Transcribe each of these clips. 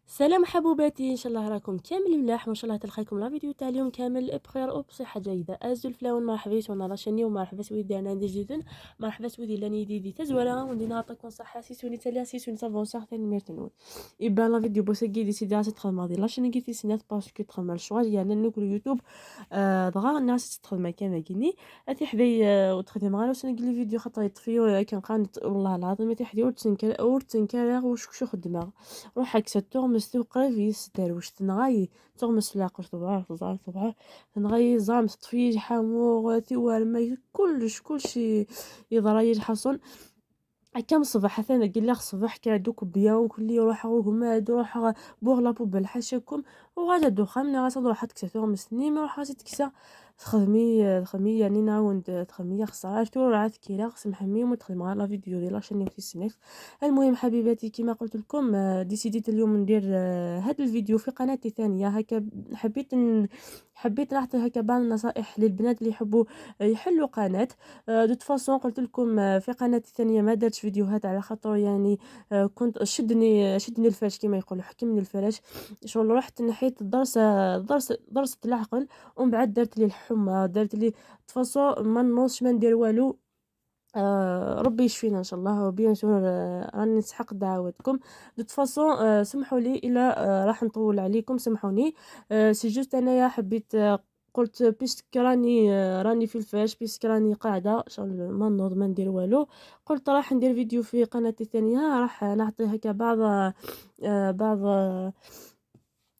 سلام حبوباتي، ان شاء الله راكم كامل ملاح وان شاء الله تلقاكم la vidéo تاع اليوم كامل بخير وبصحه جيده. azul fellawen، مرحبا بكم la chaîne ومرحبا سويدي انا عندي جديد، مرحبا سويدي لاني ديدي تزورا وندي نعطيكم صحه سيسوني تالي سيسوني صافون ساعتين ميرتنون. eh ben la vidéo بوسكي décidé تخدم هذه la chaîne كي سنات parce que تخدم الشغل يعني نوكل يوتيوب دغا الناس تخدم كان كيني اتي حداي وتخدم غير وسنك les vidéos خاطر يطفيو كنقان. والله العظيم اتي حداي ورتنكر ورتنكر وش شو خدمه روح هكا تغمس قريب يسدر واش تنغاي تغمس لاقر تبعر تزعر تبعر تنغاي زعم تطفي حامو تيوار كلش كلشي يضرا يحصل كم صباح ثاني قال لك صباح كادوك بيان كل يروح هما روح pour la poubelle حاشاكم وغادا دوخا غاس روح تكسا تغمس نيم روح تكسا تخدمي تخدمي يعني نعاون تخدمي خسارة تو راه كيرا سمحمي وتخدم غير la vidéo ديال la chaîne في السنيف. المهم حبيباتي، كما قلت لكم décidé ت اليوم ندير هذا الفيديو في قناتي الثانيه. هكا حبيت نعطي هكا بعض النصائح للبنات اللي يحبوا يحلوا قناه. de toute façon قلت لكم في قناتي الثانية ما درتش فيديوهات على خاطر يعني كنت شدني الفراش كما يقولوا، حكمني الفراش، شغل رحت نحيت الضرس ضرس ضرسة العقل ومن بعد درت لي الحمى، درت لي de toute façon ما نوص ما ندير والو. ربي يشفينا ان شاء الله و bien sûr راني نسحق دعواتكم. de toute façon سمحوا لي الى راح نطول عليكم، سمحوني. C'est juste انايا حبيت قلت puisque راني في الفراش، puisque راني قاعدة شغل ما نوض ما ندير والو، قلت راح ندير فيديو في قناتي الثانيه، راح نعطي هكا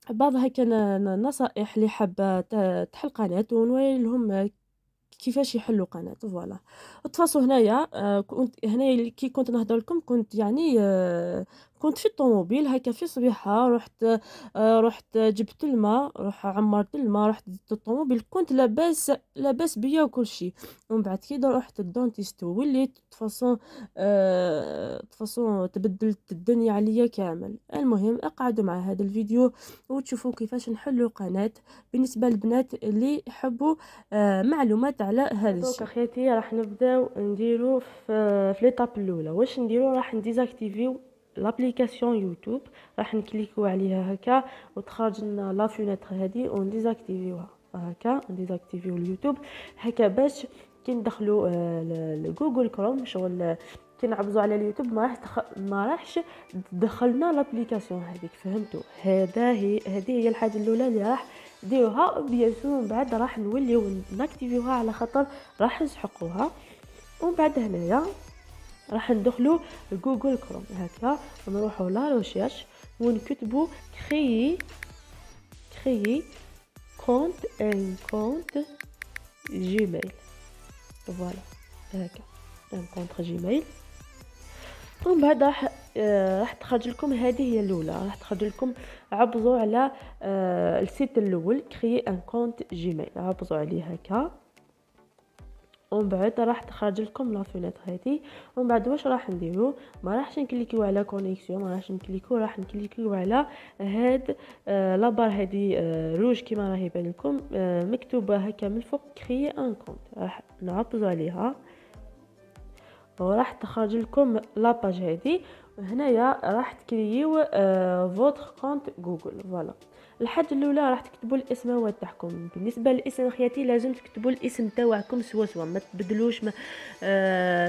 بعض هكا نصائح اللي حابة تحل قناة ونوري لهم كيفاش يحلوا قناة. voilà، de toute façon هنايا كنت هنايا كي كنت نهضر لكم كنت يعني كنت في الطوموبيل هكا في صبيحة، رحت جبت الماء، روح عمرت الماء، رحت ديت الطوموبيل، كنت لاباس لاباس بيا وكل شيء. ومن بعد كي رحت ال dentiste وليت de toute façon تبدلت الدنيا عليا كامل. المهم اقعدوا مع هذا الفيديو وتشوفوا كيفاش نحلوا قناة بالنسبة للبنات اللي يحبوا معلومات على هذا الشيء. اخياتي راح نبداو نديرو في l'étape الاولى. واش نديرو؟ راح نديزاكتيفيو l'application يوتيوب، راح نكليكو عليها هكا وتخرج لنا la fenêtre هذه ونديزاكتيفيوها هكا، نديزاكتيفيو اليوتيوب هكا باش كي ندخلو لجوجل كروم شغل كي نعبزو على اليوتيوب ما راحش تدخلنا l'application هذيك، فهمتوا؟ هذا هي هذه هي الحاجة الاولى اللي راح ديروها. bien sûr من بعد راح نوليو ناكتيفيوها على خاطر راح نسحقوها. ومن بعد هنايا راح ندخلو جوجل كروم هكا ونروحو la recherche ونكتبو créer compte un compte Gmail، voilà هكا un compte Gmail. ومن بعد راح تخرج لكم، هذه هي الاولى، راح تخرج لكم. عبزوا على ال site الاول créer un compte Gmail، عبزوا عليه هكا ومن بعد راح تخرج لكم la fenêtre هذه. ومن بعد واش راح نديرو؟ ما راحش نكليكيو على connexion، ما راحش نكليكو، راح نكليكيو على هاد la barre هذه روج كيما راهي يبان لكم مكتوبة هكا من الفوق créer un compte، راح نعبزو عليها وراح تخرج لكم la page هذه. هنايا راح تكريو votre compte Google. voilà، الحاجة الاولى راح تكتبوا الاسم تاعكم. بالنسبة للاسم خياتي لازم تكتبوا الاسم تاعكم سوا سوا، ما تبدلوش ما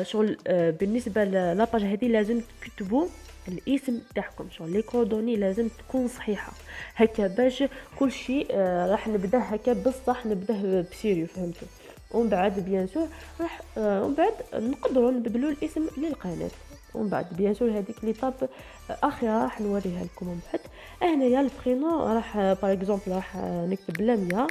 شغل بالنسبة la page هذه لازم تكتبوا الاسم تاعكم، شغل les coordonnées لازم تكون صحيحه هكا باش كل شيء راح نبدا هكا بصح نبداه ب sérieux، فهمتوا؟ ومن بعد bien sûr راح ومن بعد نقدروا نبدلوا الاسم للقناه. ومن بعد bien sûr هذيك l'étape اخيرة راح نوريها لكم. من بعد هنايا ال prénom راح par exemple راح نكتب لميا،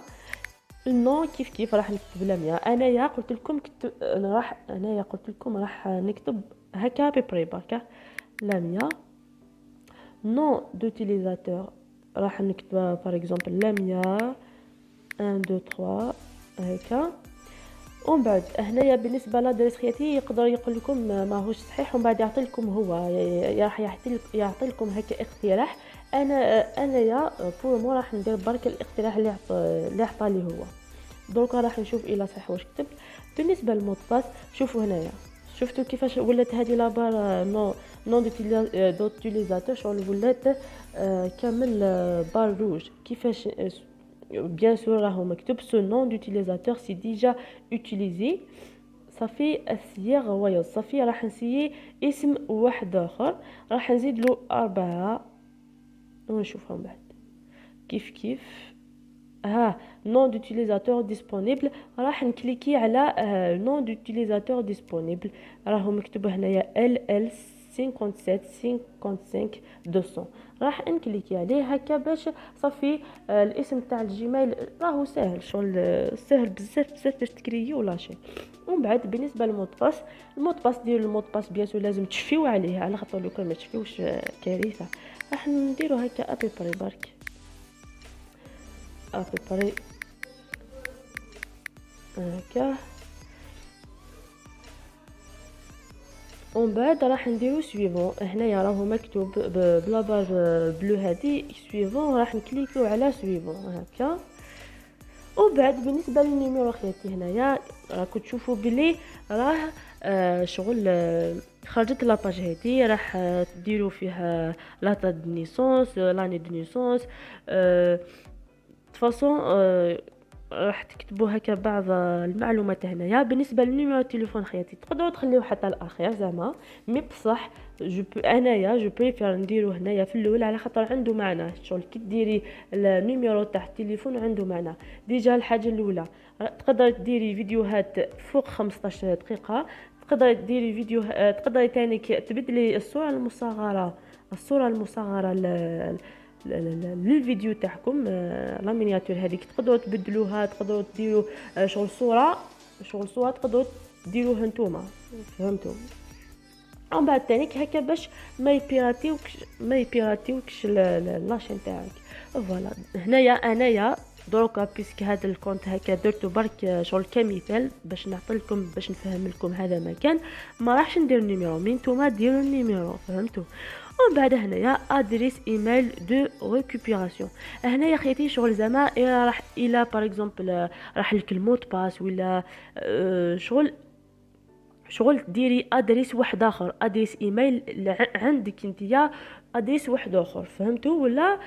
ال nom كيف كيف راح نكتب لميا. انايا قلت لكم كتب راح انايا قلت لكم راح نكتب هكا à peu près بركة لميا. nom d'utilisateur راح نكتب par exemple لميا 1 2 3 هكا. ومن بعد هنايا بالنسبة l'adresse خياتي يقدر يقول لكم ماهوش صحيح ومن بعد يعطي لكم هو راح يعطي لكم هكا اقتراح. انايا pour moi راح ندير برك الاقتراح اللي عطى لي هو. دركا راح نشوف الى صح واش كتبت. بالنسبة لل mot de passe شوفوا هنايا شفتوا كيفاش ولات هذه la barre nom d'utilisateur، شغل ولات كامل barre rouge. كيفاش؟ bien sûr راهو مكتوب ce nom d'utilisateur c'est déjà utilisé. صافي السياغ هو صافي. راح نسيي اسم واحد اخر، راح نزيد له 4 ونشوفهم بعد كيف كيف. ها nom d'utilisateur disponible، راح نكليكي على nom d'utilisateur disponible، راهو مكتوب هنايا LL 57 55 200، راح نكليكي عليه هكا باش صافي الاسم تاع ال Gmail راهو ساهل، شغل ساهل بزاف بزاف باش تكريو la chaîne. ومن بعد بالنسبة لل mot de passe، ال mot de passe ديروا ال mot de passe bien sûr لازم تشفيو عليه، على خاطر لو كان ما تشفيوش كارثه. راح نديرو هكا à peu près برك، à peu près هكا. ومن بعد راح نديرو suivant. هنايا راهو مكتوب ب la barre bleue هادي suivant، راح نكليكيو على suivant هكا. وبعد بالنسبة لل numéro خياتي هنايا راكم تشوفوا بلي راه شغل خرجت la page هادي، راح ديروا فيها la date de naissance، l'année de naissance، façon راح تكتبوا هكا بعض المعلومات هنايا. بالنسبة لل numéro التليفون خياتي تقدروا تخليوه حتى الاخير زعما، mais بصح je انايا je préfère نديرو هنايا في الاول على خاطر عنده معنى. شغل كي ديري ال numéro تاع التليفون عنده معنى. déjà الحاجة الاولى تقدر ديري فيديوهات فوق 15 دقيقه، تقدر ديري فيديو، تقدري تاني تبدلي الصورة المصغره، الصورة المصغرة للفيديو تاعكم، la miniature هذيك تقدروا تبدلوها، تقدروا ديروا شغل صوره، شغل صوره تقدروا ديروها نتوما، فهمتوا؟ ومن بعد تانيك هكا باش ما يبيراتيوكش la chaîne تاعك. voilà هنايا انايا دروكا puisque هذا ال compte هكا درتو برك شغل كمثال باش نعطي لكم، باش نفهم لكم هذا مكان، ما راحش ندير numéro، mais نتوما ديروا ال numéro، فهمتوا؟ ومن بعد هنايا adresse email de récupération. هنايا خيتي شغل زعما راح الى par exemple راح لك ال mot de passe ولا شغل ديري adresse واحد اخر، adresse email عندك انتيا adresse واحد اخر، فهمتوا؟ ولا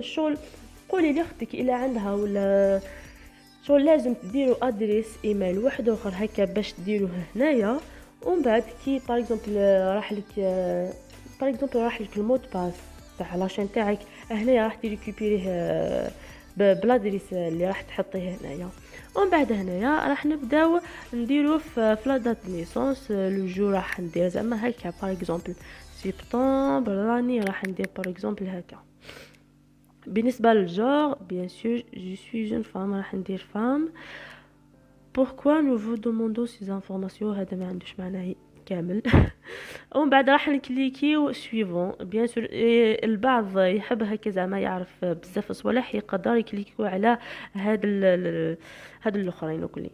شغل قولي لاختك الى عندها، ولا شغل لازم تديروا adresse email واحد اخر هكا باش ديروه هنايا. ومن بعد كي par exemple راح لك، par exemple راح لك ال mot de passe تاع la chaîne تاعك، هنايا راح تريكوبيريه ب l'adresse اللي راح تحطيه هنايا. ومن بعد هنايا راح نبداو نديرو في la date naissance، le jour راح ندير زعما هكا par exemple septembre، l'année راح ندير par exemple هكا. بالنسبة لل genre bien sûr je suis une femme، راح ندير femme. pourquoi nous vous demandons ces informations، هذا ما عندوش معنى كامل. ومن بعد راح نكليكيو suivant. bien sûr البعض يحب هكا زعما يعرف بزاف صوالح، يقدر يكليكيو على هاد الاخرين وكلي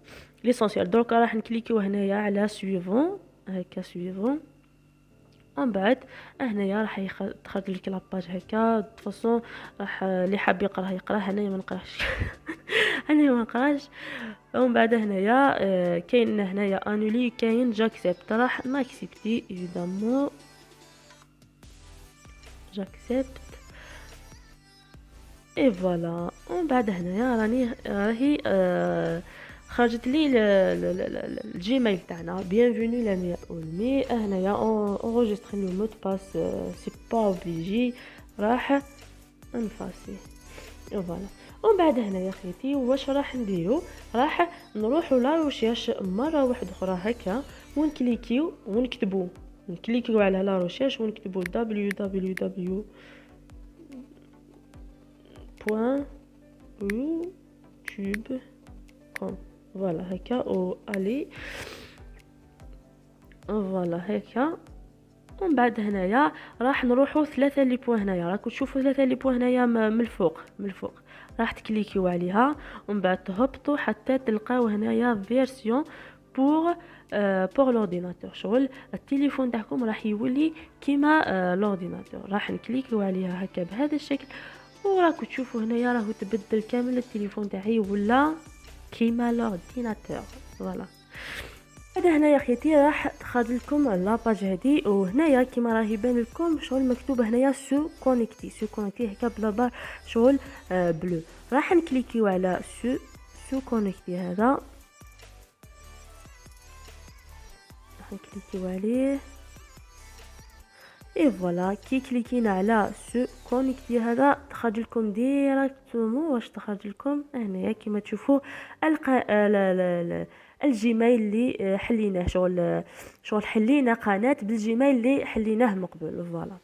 l'essentiel. دروكا راح نكليكيو هنايا على suivant هكا suivant. ومن بعد هنايا راح تخرج لك la page هكا façon، راح اللي حاب يقرا يقرا، هنايا ما نقراش، هنايا ما نقراش. ومن بعد هنايا كاين هنايا annuler، كاين j'accepte، راح ناكسبتي évidemment j'accepte et voilà. ومن بعد هنايا راهي خرجت لي ال Gmail تاعنا bienvenue لاميا اولمي. هنايا enregistrer le mot de passe c'est pas obligé، راح نفاسي voilà. ومن بعد هنايا خيتي واش راح نديرو؟ راح نروحو la recherche مرة واحدة اخرى هكا ونكليكيو ونكتبو، نكليكيو على la recherche ونكتبو www.youtube.com voilà هكا او allez voilà هكا. ومن بعد هنايا راح نروحو ثلاثة les points، هنايا راكم تشوفوا ثلاثة les points هنايا من الفوق راح تكليكيو عليها ومن بعد تهبطوا حتى تلقاو هنايا version pour l'ordinateur. شغل التليفون تاعكم راح يولي كيما l'ordinateur. راح نكليكيو عليها هكا بهذا الشكل وراكم تشوفوا هنايا راهو تبدل كامل التليفون تاعي ولا كيما l'ordinateur voilà. هذا هنايا خيتي راح تخرج لكم la page هذه، وهنايا كيما راه يبان لكم شغل مكتوب هنايا se connecter، se connecter هكا ب la barre شغل bleue. راح نكليكيو على se connecter، هذا راح نكليكيو عليه. et voilà كي كليكينا على se connecter هذا تخرج لكم directement. واش تخرج لكم هنايا كيما تشوفوا الجيميل اللي حليناه، شغل حلينا قناة بالجيميل اللي حليناه من قبل. voilà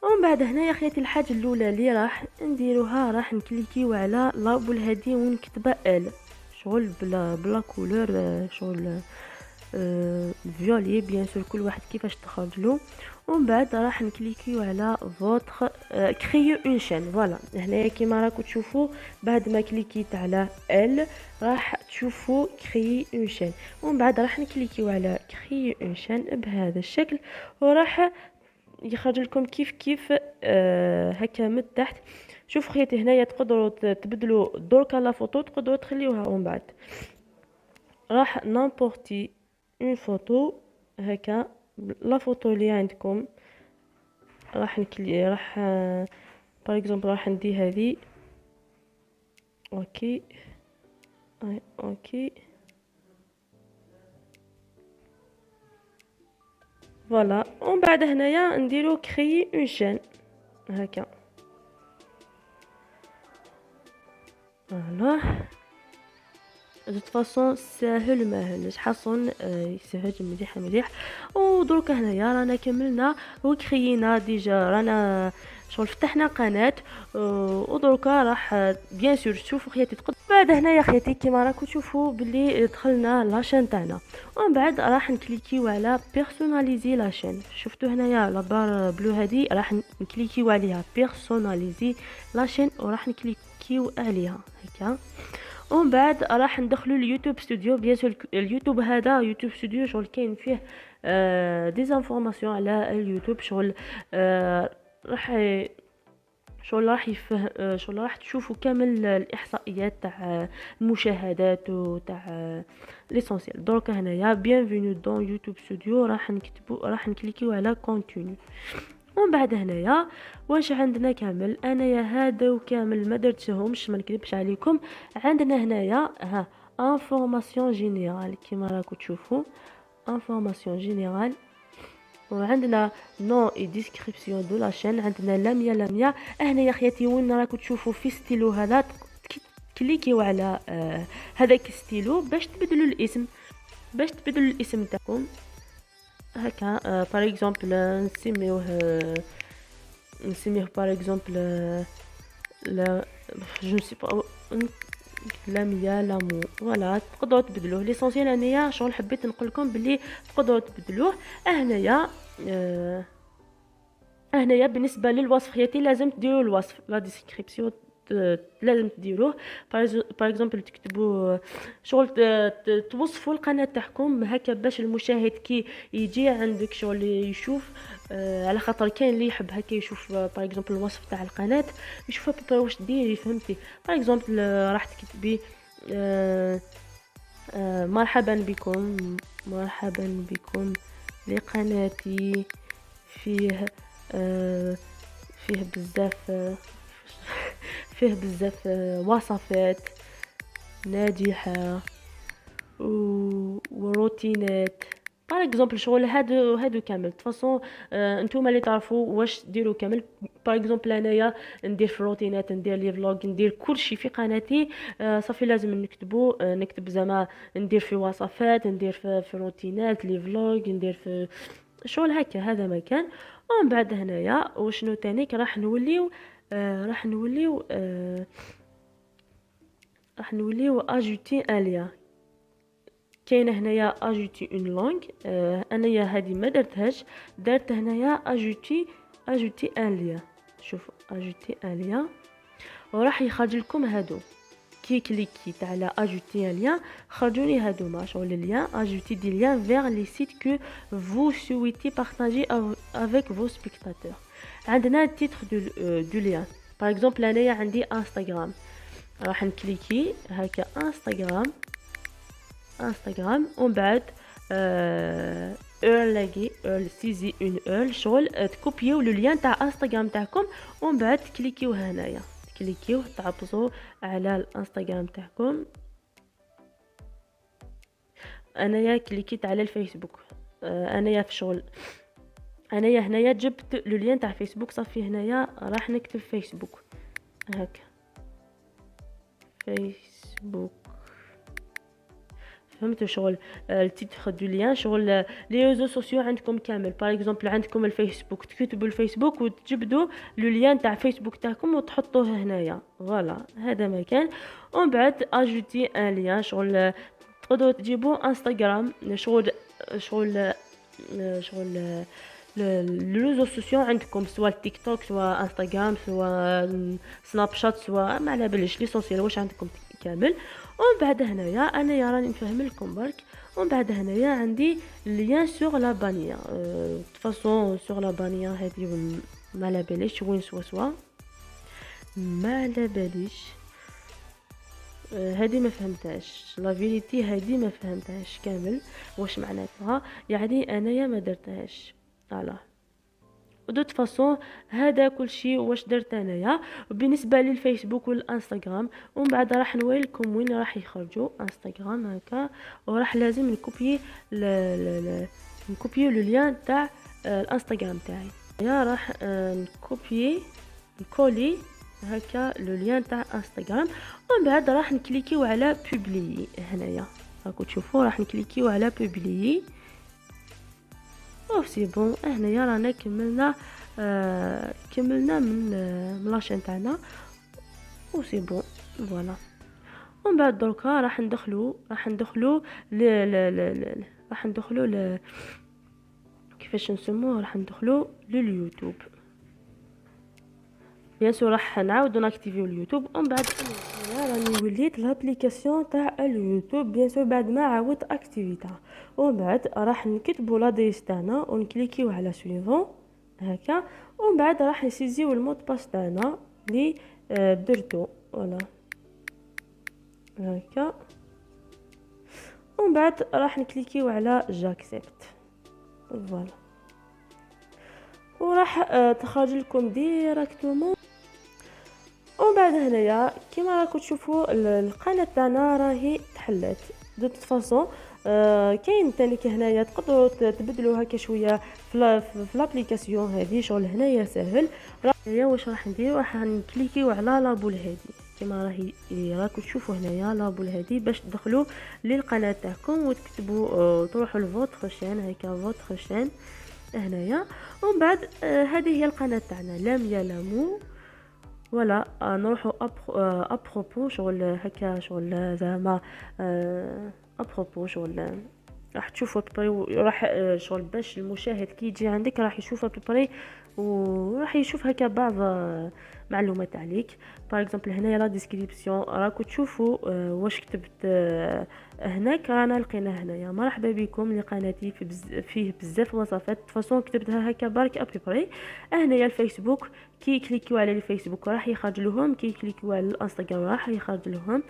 ومن بعد هنايا خياتي الحاجة الاولى اللي راح نديروها راح نكليكيو على la boule هادي ونكتبها ال شغل ب la couleur شغل violet، bien sûr كل واحد كيفاش تخرج له. ومن بعد راح نكليكيو على votre créer une chaîne. voilà هنايا كيما راكم تشوفوا بعد ما كليكيت على ال راح تشوفوا créer une chaîne، ومن بعد راح نكليكيو على créer une chaîne بهذا الشكل، وراح يخرج لكم كيف كيف هكا من تحت. شوفوا خياتي هنايا تقدروا تبدلوا دركا la photo، تقدروا تخليوها. ومن بعد راح n'importer une photo هكا la photo اللي عندكم، راح نكلي راح par exemple راح ندي هذه. OK OK voilà. ومن بعد هنايا نديرو créer une chaîne هكا. voilà de toute façon ساهل ماهل حاصون يسهل مليح مليح. ودروك هنايا رانا كملنا وكرينا déjà، رانا شغل فتحنا قناة. ودروكا راح bien sûr تشوفوا خياتي تقدر بعد هنايا خياتي كيما راكم تشوفوا باللي دخلنا la chaîne تاعنا. ومن بعد راح نكليكيو على personnaliser la chaîne. شفتوا هنايا la barre bleue هادي راح نكليكيو عليها personnaliser la chaîne، وراح نكليكيو عليها هكا. ومن بعد راح ندخلوا ال YouTube Studio. bien sûr اليوتيوب هذا YouTube Studio شغل كاين فيه des informations على اليوتيوب، شغل راح شغل راح يفه شغل راح تشوفوا كامل الاحصائيات تاع المشاهدات وتاع l'essentiel. درك هنايا bienvenue dans YouTube Studio راح نكتبوا راح نكليكيو على continuer. ومن بعد هنايا واش عندنا كامل، انايا هذا وكامل ما درتهمش ما نكذبش عليكم. عندنا هنايا ها informations générales كيما راكم تشوفوا informations générales، وعندنا nom et description de la chaîne، عندنا لاميا لاميا. هنايا خياتي وين راكم تشوفوا في ستيلو هذا كليكيو على هذاك ستيلو باش تبدلوا الاسم، باش تبدلوا الاسم تاعكم هكا. par exemple نسميوه par exemple la je sais pas لاميا لامو. voilà تقدروا تبدلوه. l'essentiel انايا شغل حبيت نقول لكم بلي تقدروا تبدلوه. هنايا هنايا بالنسبة للوصف خياتي لازم تديروا الوصف la description لازم تديروه. par exemple تكتبوا شغل توصفوا القناة تاعكم هكا باش المشاهد كي يجي عندك شغل يشوف على خاطر كاين اللي يحب هكا يشوف par exemple الوصف تاع القناة يشوف à peu près واش ديري، فهمتي. par exemple راح تكتبي مرحبا بكم، مرحبا بكم لقناتي، فيه فيه بزاف فيه بزاف وصفات ناجحة وروتينات par exemple شغل هادو كامل. de toute façon نتوما اللي تعرفوا واش ديروا كامل. par exemple انايا ندير في روتينات، ندير les vlogs، ندير كلشي في قناتي. صافي لازم نكتبو، نكتب زعما ندير في وصفات، ندير في روتينات، les vlogs، ندير في شغل هكا. هذا ما كان. ومن بعد هنايا وشنو تانيك راح نوليو راح نوليو راح نوليو ajouter un lien. كاينه هنايا ajouter une langue، انايا هذه ما درتهاش، درت هنايا ajouter un lien. شوفوا ajouter un lien وراح يخرج لكم هادو. كي كليكيت على ajouter un lien خرجوني هادوما شغل lien ajouter des liens vers les sites que vous souhaitez partager avec vos spectateurs. عندنا titre du lien. par exemple انايا عندي انستغرام، راح نكليكي هكا انستغرام، انستغرام، ومن بعد URL لاقي URL، saisir une URL، شغل تكوبيو le lien تاع انستغرام تاعكم، ومن بعد تكليكيو هنايا، تكليكيو، تعبزوا على الانستغرام تاعكم. انايا كليكيت على الفيسبوك. انايا في شغل انايا هنايا جبت le lien تاع فيسبوك، صافي. هنايا راح نكتب فيسبوك هكا، فيسبوك. فهمتوا؟ شغل ال titre du lien، شغل les réseaux sociaux عندكم كامل. par exemple عندكم الفيسبوك، تكتبوا الفيسبوك وتجبدوا le lien تاع فيسبوك تاعكم وتحطوه هنايا. voilà، هذا ما كان. ومن بعد ajouter un lien، شغل تقدروا تجيبوا انستغرام، شغل les réseaux sociaux عندكم، سواء تيك توك، سواء انستغرام، سواء سناب شات، سواء ما على باليش، l'essentiel واش عندكم كامل. ومن بعد هنايا انا راني نفهم لكم برك. ومن بعد هنايا عندي lien sur la bannière، façon sur la bannière هادي ما على باليش وين، سوا سوا ما على باليش. هادي ما فهمتهاش، la vérité هادي ما فهمتهاش كامل واش معناتها، يعني انايا ما درتهاش. voilà، de toute façon هذا كل شيء واش درت انايا بالنسبة للفيسبوك والانستغرام. ومن بعد راح نوريلكم وين راح يخرجوا انستغرام هكا، وراح لازم نكوبيي le lien تاع الانستغرام تاعي. يا راح نكوبيي، نكولي هكا le lien تاع انستغرام، ومن بعد راح نكليكيو على publier. هنايا راكو تشوفوا، راح نكليكيو على publier او c'est bon. هنايا رانا كملنا من la chaîne تاعنا و c'est bon، voilà. ومن بعد دركا راح ندخلو ل كيفاش نسموه، راح ندخلو لليوتيوب. bien sûr راح نعاودو ناكتيفيو اليوتيوب. ومن بعد راني وليت l'application تاع اليوتيوب، bien sûr بعد ما عاودت اكتيفيتها. ومن بعد راح نكتبو l'adresse تاعنا ونكليكيو على suivant هكا، ومن بعد راح نسيزيو ال mot de passe تاعنا اللي درتو، voilà هكا. ومن بعد راح نكليكيو على j'accepte، voilà، وراح تخرج لكم directement. ومن بعد هنايا كيما راكم تشوفوا القناة تاعنا راهي تحلت. de toute façon كاين تاني هنايا تقدروا تبدلوا هكا شوية في l'application هذه، شغل هنايا ساهل. هنايا واش راح ندير؟ راح نكليكيو على la boule هذه كما راهي راكم تشوفوا هنايا، la boule هذه باش تدخلوا للقناة تاعكم وتكتبوا تروحوا ل votre chaîne هكا، votre chaîne هنايا. ومن بعد هذه هي القناة تاعنا لام يلامو. voilà، نروحو à propos، شغل هكا، شغل زعما à propos، شغل راح تشوفوا à peu près، راح شغل باش المشاهد كي يجي عندك راح يشوف à peu près وراح يشوف هكا بعض معلومات عليك. par exemple هنايا la description راكو تشوفوا واش كتبت هناك، رانا لقينا هنايا مرحبا بكم لقناتي فيه بزاف وصفات، façon كتبتها هكا برك à peu près. هنايا الفيسبوك، كي كليكيو على الفيسبوك راح يخرج لهم، كي كليكيو على الانستغرام راح يخرج لهم،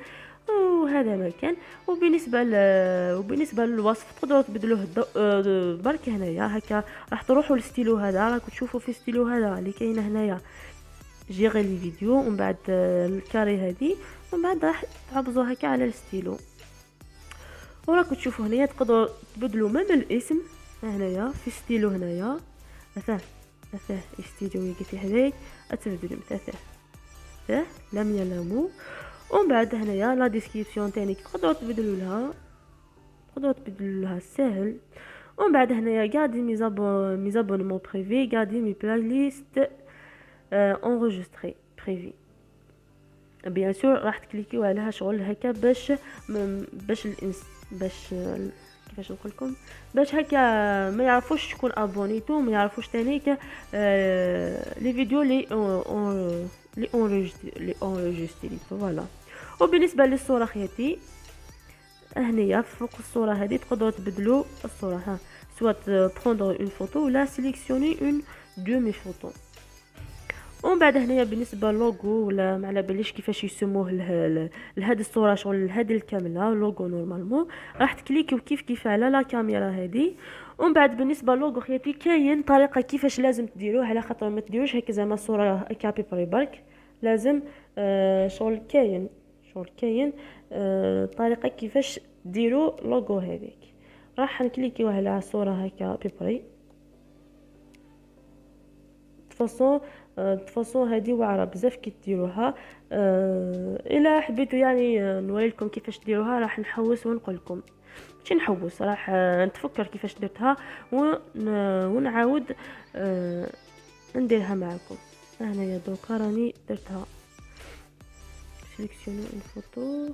وهذا ما كان. وبالنسبة للوصف تقدروا تبدلوه برك هنايا هكا، راح تروحوا للستيلو هذا، راكم تشوفوا في ستيلو هذا اللي كاين هنايا، gérer les vidéos، ومن بعد ال carré هذه، ومن بعد راح تعبزوا هكا على الستيلو، وراكم تشوفوا هنايا تقدروا تبدلوا même الاسم هنايا في ستيلو هنايا، مثلا ستيلو يقتي هذاك تبدلوا مثلا لم يلامو. ومن بعد هنايا la description تاني تقدروا تبدلوا لها ساهل. ومن بعد هنايا garder mes abonnements privés، garder mes playlists enregistrées privées، bien sûr راح تكليكيو عليها شغل هكا باش كيفاش نقول لكم، باش هكا ما يعرفوش شكون ابونيتو، ما يعرفوش تانيك les vidéos لي enregistrées، voilà. وبالنسبة للصورة خياتي، هنيا فوق الصورة هذه تقدروا تبدلوا الصوره، ها soit prendre une photo ولا sélectionner une de mes photos. ومن بعد هنايا بالنسبة لوغو ولا ما على باليش كيفاش يسموه لهاد الصورة، شغل لهاد الكاملة logo، normalement راح تكليكيو كيف كيف على la caméra هادي. ومن بعد بالنسبة لوغو خياتي كاين طريقه كيفاش لازم تديروه، على خاطر ما تديروش هكا زعما الصورة à peu près برك، لازم شغل كاين طريقه كيفاش ديروا لوغو هذيك. راح نكليكيو على الصورة هكا à peu près façon هادي واعرة بزاف كي ديروها. الا حبيتو يعني نوري لكم كيفاش ديروها، راح نحوس ونقول لكم، ماشي نحوس، راح نتفكر كيفاش درتها ونعاود نديرها معكم. هنايا دوكا راني درتها، sélectionner une photo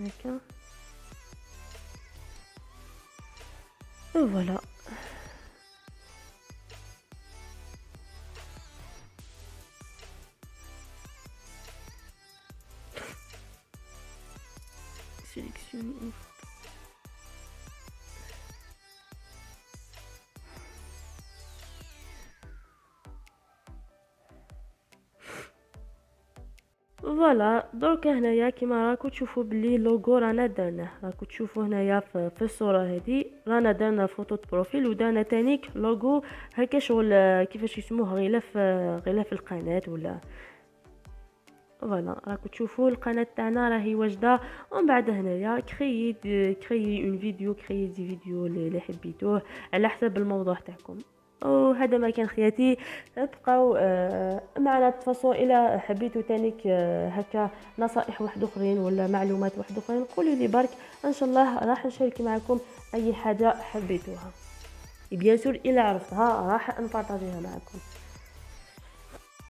هكا، voilà. sélectionner une photo. voilà، درك هنايا كيما راكو تشوفوا بلي لوغو رانا درناه، راكو تشوفوا هنايا في الصورة هذه رانا درنا photo profil ودرنا تانيك لوغو هكا شغل كيفاش يسموه غلاف القناة ولا. voilà، راكو تشوفوا القناة تاعنا راهي واجدة. ومن بعد هنايا créer une vidéo، créer des vidéos اللي حبيتوه على حسب الموضوع تاعكم. وهذا ما كان خياتي، بقاو معنا تفاصيل الى حبيتو تانيك هكا نصائح واحد اخرين ولا معلومات واحد اخرين، قولوا لي برك، ان شاء الله راح نشارك معكم اي حاجة حبيتوها، bien sûr الى عرفتها راح نبارطاجيها معكم.